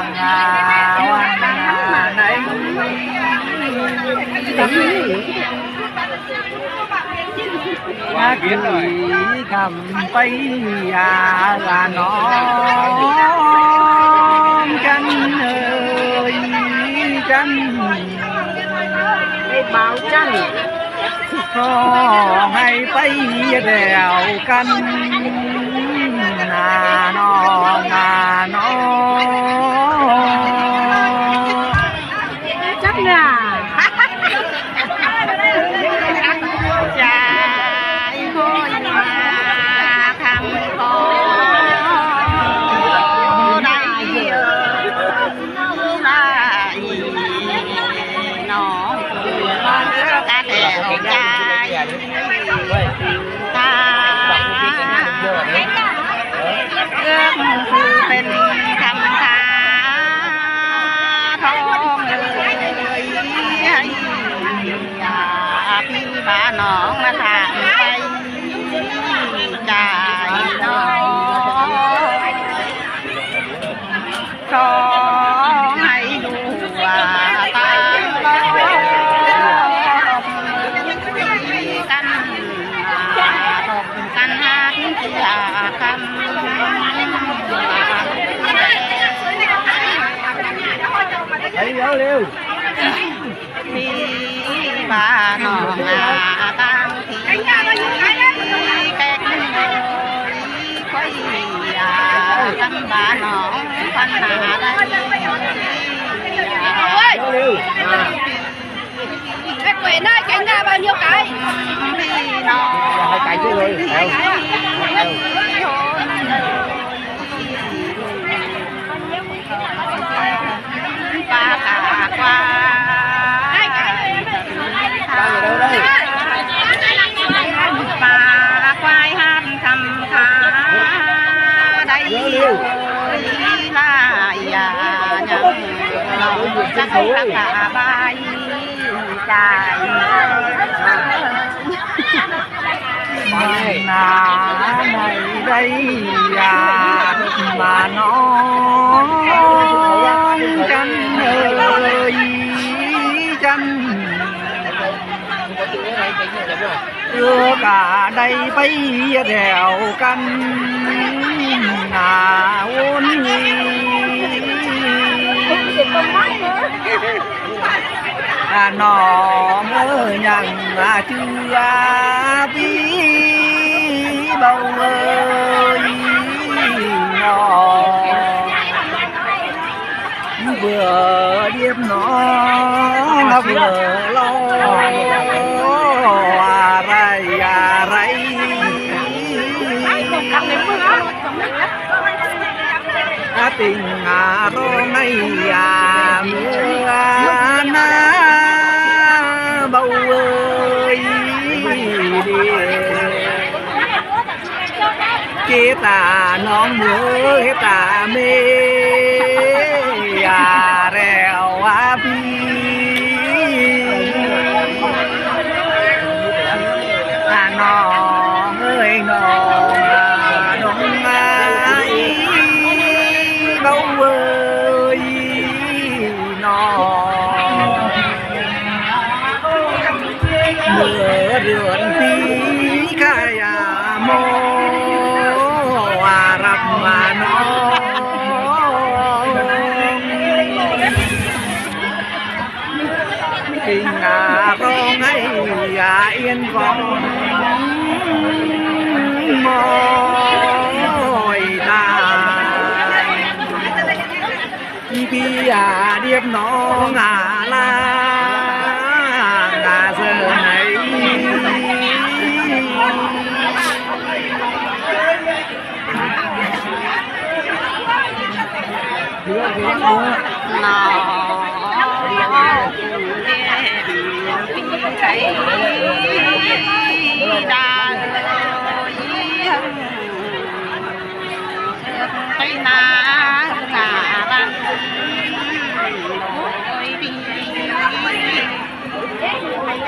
ງ ວັນໃນ ມາກີຄ່ຳໄປຫານ້ອງຈັນເອີຍ ຈັນ ເອີຍ ບ່າວຈັນ ຂໍໃຫ້ໄປແລ້ວກັນ ນານ້ອງ ນານ້ອງ ຈັກໜ້າ ຈາຍໂຄຍມາຄຳຂໍໄດ້ເອີຍ ລາອີນ້ອງ ກະແຖວຈາຍ ຕາເອື້ອງຄືເປັນຄຳຄາທອງເອີຍ ພີ່ພານ້ອງມາຖາມໄປຈາຍນ້ອງ ຂໍໃຫ້ຮູ້ວ່າຕ່າງລອມກັນ ລົມກັນຫາເທື່ອຄຳ ໄປເລັວໆ ພີ່ວ່ານ້ອງໜ້າຕ່າງທີ່ແຂກເອີຍ ຂ້ອຍຢາກນຳວ່ານ້ອງພັນໜ້າໄດ້ ເລັວໆ ເຮັດໄປໜ້າແກງໜ້າບ້ານດຽວກັນ ໄປເລີຍ ໄປ ປາກາຄວາຍ ປາກວາຍຫາບຄຳຄາ ໄດ້ຢູ່ ເອີຍ ຫຼາຍຢ່າງ ຍັງ ນ້ອງ ຈັກ ປາກາບາຍ ຈາຍ ມານາໃນໄດ້ຢາກມານອນກັນເອີຍ ຈັນ ເອີກະໄດ້ໄປແລ້ວກັນນາໂອນ ອາ ນ້ອງເອີຍ ຍັງມາເຈື່ອພີ່ເບົາເອີຍ ນ້ອງເບື່ອດຽບນ້ອງເບື່ອລໍອາໄລອາໄລ ອາຕິງອາຮ້ອງໃຫ້ອາເມືອນາເບົາເອີຍ ເກດຕານ້ອງເອີຍ ເກດຕາເມຍ ອາແລ້ວອາພີ ອານ້ອງເອີຍ ນ້ອງ ອາ ນ້ອງອາຍ ເບົາເອີຍ ນ້ອງ ເມື່ອເດືອນປີກາຍາໂມ ອາ ຮັບມານ້ອງ ເປັນອາຮ້ອງໃຫ້ອາອຽນກອງ ມອຍຕາ ພີ່ອາດຽບນ້ອງອາລາອາເຊີນໃນ ນ້ອງເດນ ພີ່ໄກ່ດາວ ໄປນາ ນາລັນ ໂອ້ຍ ພີ່